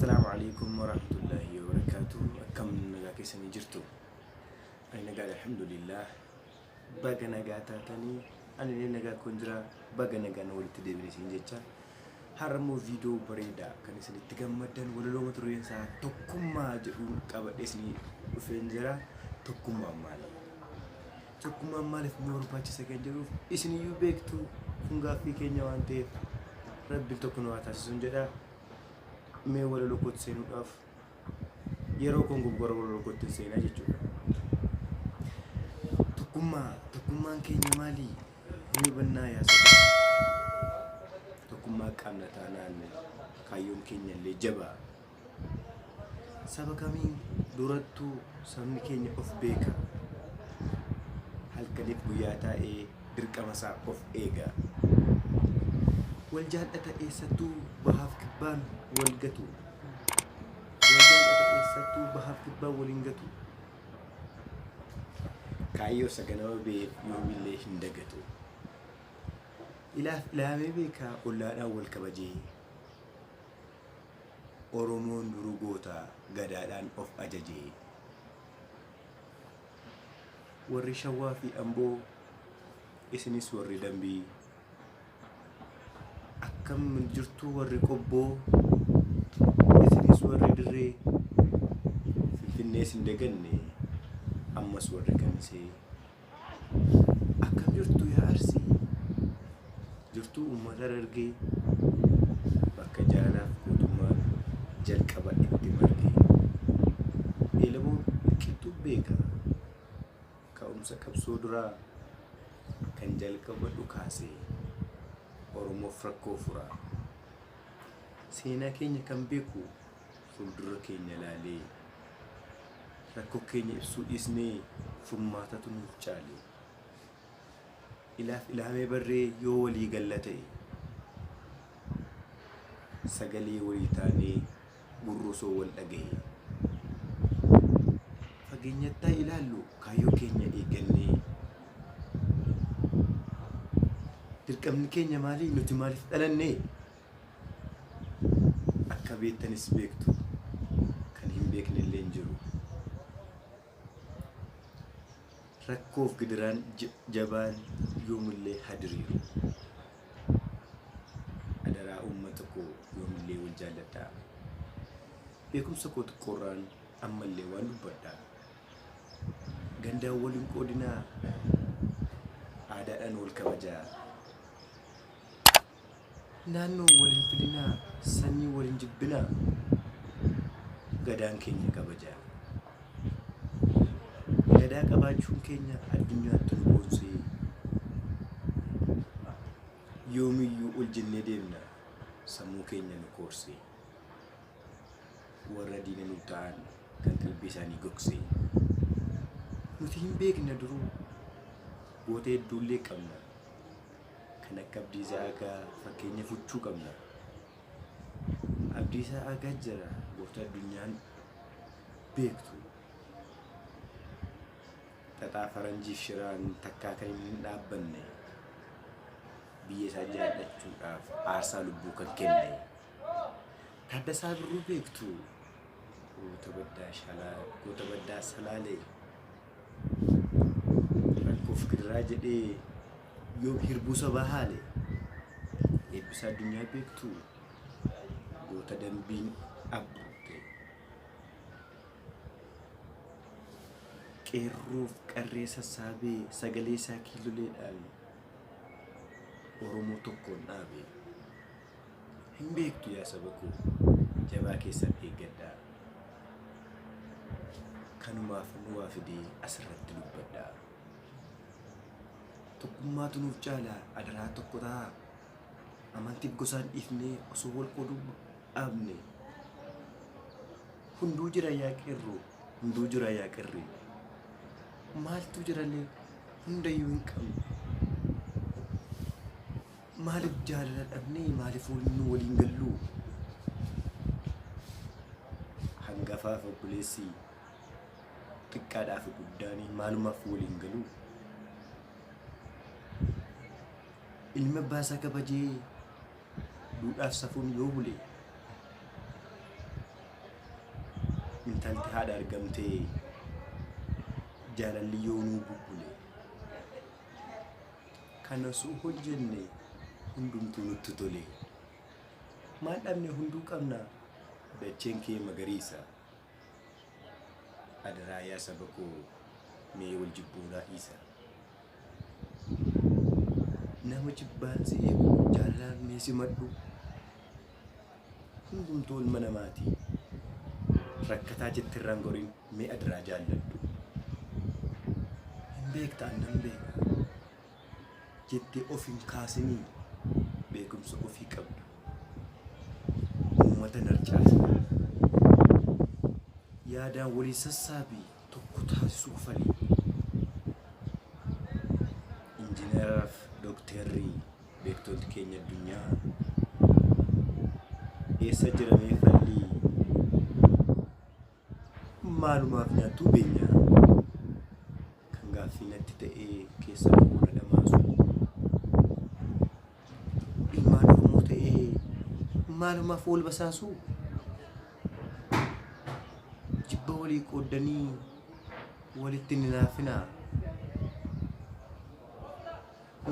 Assalaamu alaikum warahmatullahi wabarakatuh. Akkam nagaa keessanii jirtu? Ani nagaa, alhamdulillah. Baga nagaa taatanii, ani illee nagaa kun jira. Baga nagaan walitti deebine isin jecha. Har'a immoo viidiyoo bareedaa kan isinitti gammaddan walaloo mata dureen isaa tokkummaa jedhuun qabadhee isinii dhufeen jira. Tokkummaan maali? Tokkummaan maaliif nu barbaachisa kan jedhuuf isiniyyuu beektu, kun gaaffii keenya waan ta'eef Rabbiin tokko nu haa taasisuun jedha. Mee walaloo kootti seenuudhaaf yeroo koon goggora walaloo kootti seenaa jechuudha. Tokkummaa, tokkummaan keenya maali? Ni hubannaa yaa saba. Tokkummaa qabna taanaan kaayyoon keenya illee jabaa. Saba kamiin durattuu sabni keenya of beeka. Halkaniif guyyaa taa'ee dirqama isaa of eega. Wal jaallata eessattuu bahaaf kibbaan wal gatu. Wal jaallata eessattuu bahaaf kibbaan wal hin gatu. Kaayyoo isa ganama beef yoomillee hin dagatu. Ilaaf ilaamee beekaa ollaadhaan wal kabajee. Oromoon duruu goota gadaadhaan of ajajee. Warri Shawaa fi Amboo, isinis warri Dambii. Akkam jirtuu warri Qobboo, isinis warri Dirree. Finfinnees hin daganne ammas warri Kamisee. Akkam jirtu yaa Arsii? Jirtuu uummata Harargee? Bakka jaalalaaf gootummaan jalqaba itti marge. Eelamoon qixxuu beeka. Ka'umsa qabsoo duraa kan jalqaba dhukaase Oromoof rakkoo fura. Seenaa keenya kan beeku fuuldura keenya laalee rakkoo keenya ibsuu dhiisnee furmaatatu nuuf caale. Ilaaf ilaamee barree yoo walii galla ta'e sagalee walii taanee gurrusoo wal dhagahe. Fageenyattaa ilaallu kaayyoo keenya eeggannee. Dirqamni keenya maali? Nuti maaliif dhalanne? Akka beektanis beektu, kan hin beekne illee hin jiru. Rakkoof gidiraan jabaan yoomillee haa diriiru. Adaraa uummata koo, yoomillee wal jaalladhaa. Beekumsa koo xiqqoorraan ammallee waan dubbadhaa. Gandaan wal hin qoodinaa, aadaadhaan wal kabajaa. Naannoo wal hin filinaa, sanyii wal hin jibbinaa. Gadaan keenya kabajaa. Gadaa qabaachuun keenya addunyaatti nu boonsee yoomiyyuu ol jennee deemna sammuu keenya nu koorsee. Warra diina nu ta'an kan qalbii isaanii gogsee. Nuti hin beekna duruu goota hedduullee qabna. Kan akka Abdiisaa Aagaa fakkeenya fuchuu qabna. Abdiisaa Aagaa jira goota addunyaan beektu. Xaxaa faranjiif shiraan takkaa kan hin dhaabbanne. Biyya isaa jaallachuudhaaf aarsaa lubbuu kan kenne. Taaddasaa Birruu beektu, goota baddaa shalaa, goota baddaa Salaalee. Rakkoof gidiraa jedhee yoom hirbuu sabaa haale. Eebbisaa Addunyaa beektu, goota dambiin abbuute. Qeerroof qarree sassaabee sagalee isaa kiiloleedhaan Oromoo tokkoon dhaabe. Hin beektu yaa saba koo, jabaa keessan eeggadhaa. Kanumaaf nu waa fidee asirratti dubbadhaa. Tokkummaatu nuuf caala, adaraa tokko ta'a. Amantiif gosaan dhiifnee osoo wal qooduu dhaabne. Hunduu jira yaa qeerroo, hunduu jira yaa qerree. Maaltu jiralee hundayyuu hin qabne. Maaliif jaalala dhabnee, maaliif nu waliin galluu? Hangafaaf obboleessi, xiqqaadhaaf guddaan maalumaaf waliin galuu? Ilmi abbaa isaa kabajee duudhaaf safuun yoo bule Intalti haadha argamtee jaalalli yoonuu bubbule. Kana osoo hojjenne hundumtuu nutti tole. Maal dhabne hunduu qabna dacheen kee magariisa. Adaraa yaa saba koo mee wal jibbuunaa dhiisa. Nama jibbaan si eegu jaalalaan mee simadhu. Hundumtuu ilma namaati. Rakkataa jettirraan goriin mee adaraa jaalladhu. Hin beekta annan beeka. Jettee of hin kaasinii beekumsa ofii qabdu. Uummata narcaasa. Yaadaan walii sassaabii tokko taasisuu fali. Injiinaraaf dooktarri beektonni keenya addunyaa eessa jiramee falli maalumaaf nyaattuu beenya kan gaaffii natti ta'ee keessa koo na dhamaasu. Ilmaan Oromoo ta'ee maalumaaf wal basaasu? Jibba walii qooddanii walitti hin hinaafinaa.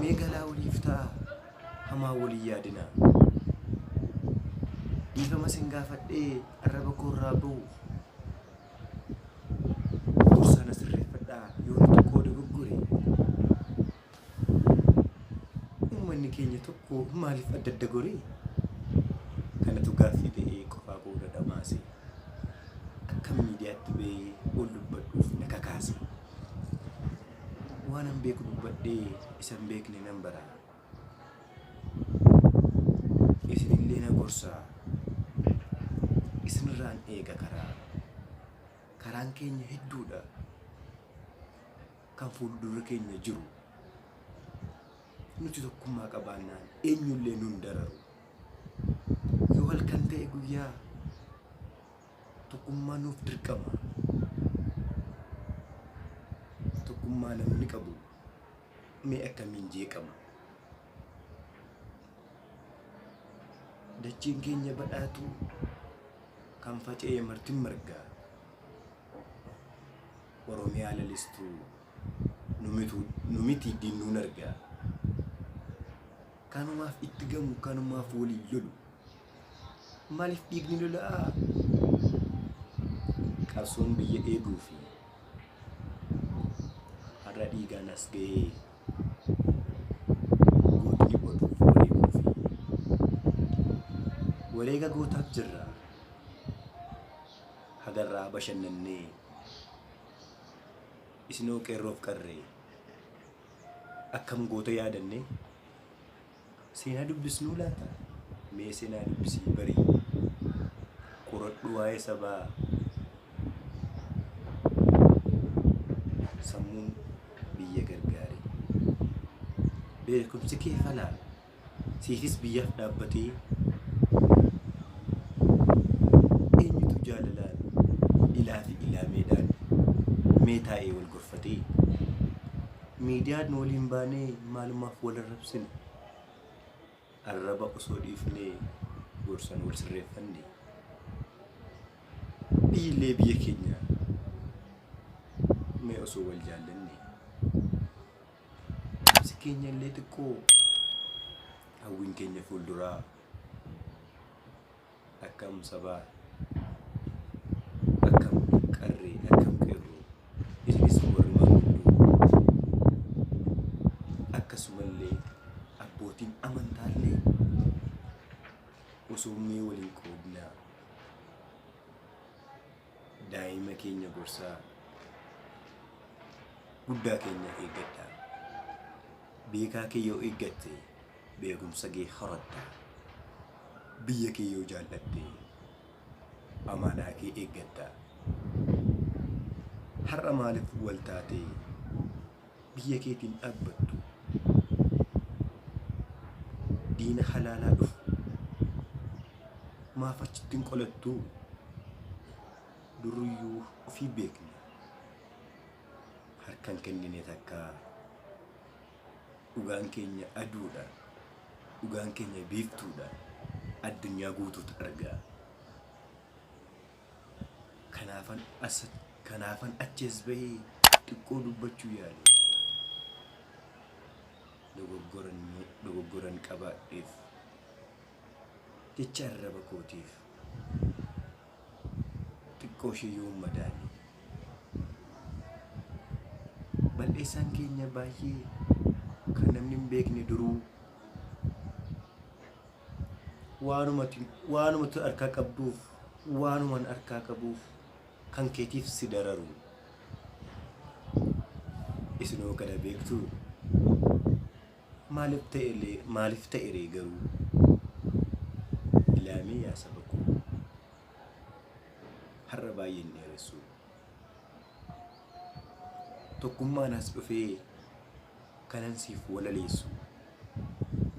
Mee galaa waliif ta'a hamaa walii yaadinaa. Dhiifama sin gaafadhee arraba koorraa ba'u. Gorsaa na sirreeffadhaa yoo tokko dogoggore. Uummanni keenya tokko maaliif adda adda goree? Kanatu gaaffii ta'ee qofaa koo dhamaase. Akka miidiyaatti ba'ee ol dubbadhuuf na kakaase. Waan an beeku dubbadhee isa hin beekne nan bara. Isinillee na gorsaa. Isinirraan eega karaa. Karaan keenya hedduudha. Kan fuuldura keenya jiru. Nuti tokkummaa qabaannaan eenyullee nun dararu. Yoo halkan ta'e guyyaa tokkummaa nuuf dirqama. Tokkummaa namni qabu mee akkamiin jeeqama? Dacheen keenya badhaatu kan faca'e martin margaa. Oromiyaa lalistuu nu miti diinnuun argaa. Kanumaaf itti gamu kanumaaf waliin lolu. Maaliif dhiigni lola'aa? Qabsoon biyya eeguu fi har'a dhiigaan as ga'ee gootni oduuf wareeguu fi wareega gootaaf jirra. Hagarraa bashannannee isinoo qeerroof qarree akkam goota yaadannee seenaa dubbisnuu laata? Mee seenaa dubbisii barii qoradhu waa'ee sabaa sammuun biyya gargaari. Beekumsi kee falaa siifis biyyaaf dhaabbatee eenyutu jaalalaan ilaa fi ilaameedhaan mee taa'ee wal gorfatee miidiyaan waliin baanee maalumaaf wal arrabsine arraba osoo dhiifnee gorsan wal sirreeffanne biyyillee biyya keenya mee osoo wal jaallanne ibsi keenya illee xiqqoo hawwiin keenya fuulduraa akkam sabaa akkam qarree akkam qeerroo isinis warri maanguddoo akkasumallee abbootiin amantaallee osoo mee waliin qoodnaa daa'ima keenya gorsaa guddaa keenya eeggadhaa. Beekaa kee yoo eeggatte beekumsa kee horatta. Biyya kee yoo jaallatte amaanaa kee eeggatta. Har'a maaliif wal taatee biyya keetiin dhaabbattu? Diina halaalaa dhufu maaf achitti hin qolattu? Duruyyuu ofii beekna. Harkan kennine takka dhugaan keenya aduudha. Dhugaan keenya biiftuudha. Addunyaa guutuutu argaa. Kanaafan as kanaafan achi as bahee xiqqoo dubbachuu yaale. Dogoggoran dogoggoran qabaadheef jecha arraba kootiif xiqqoo ishee yoon madaale. Bal'eessaan keenya baay'ee kan namni hin beekne duruu waanuma ati harkaa qabduuf waanuman harkaa qabuuf kan keetiif si dararu. Isinoo kana beektuu? Maaliif ta'e maaliif ta'e ree garuu? Ilaamee yaa saba koo. Har'a baay'ee hin dheeressu. Tokkummaan as dhufee kanan siif walaleessu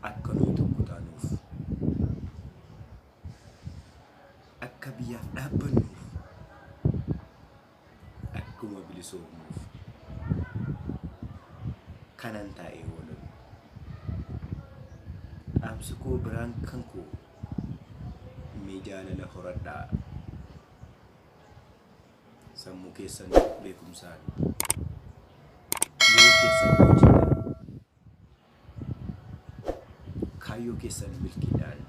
akka nuyi tokko taanuuf akka biyyaaf dhaabbannuuf akkuma bilisoomnuuf kanan taa'ee walalu. Dhaamsi koo biraan kan koo mee jaalala horadhaa. Sammuu keessan beekumsaan, yeroo keessan hojiidhaan, kaayyoo keessan milkiidhaan,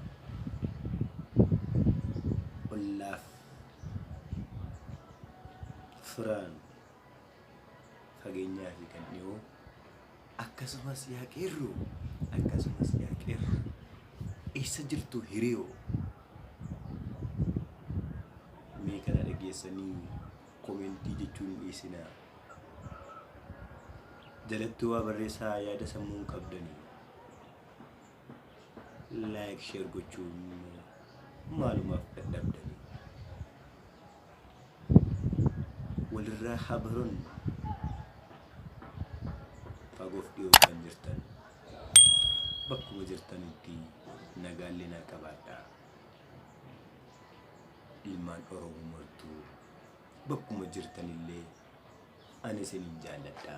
ollaaf firaan fageenyaa fi kan dhiyoo akkasumas yaa qeerroo akkasumas yaa qeerroo eessa jirtu hiriyoo mee kana dhageessanii komentii jechuun hin dhiisinaa. Jalatti waa barreessaa yaada sammuu hin qabdanii. Like share gochuun maalumaaf dadhabdanii. Walirraa haa barannu. Fagoof dhiyoo kan jirtan bakkuma jirtanitti nagaallee naa qabaadhaa. Ilmaan Oromoo martuu bakkuma jirtanillee ani isinin jaalladha.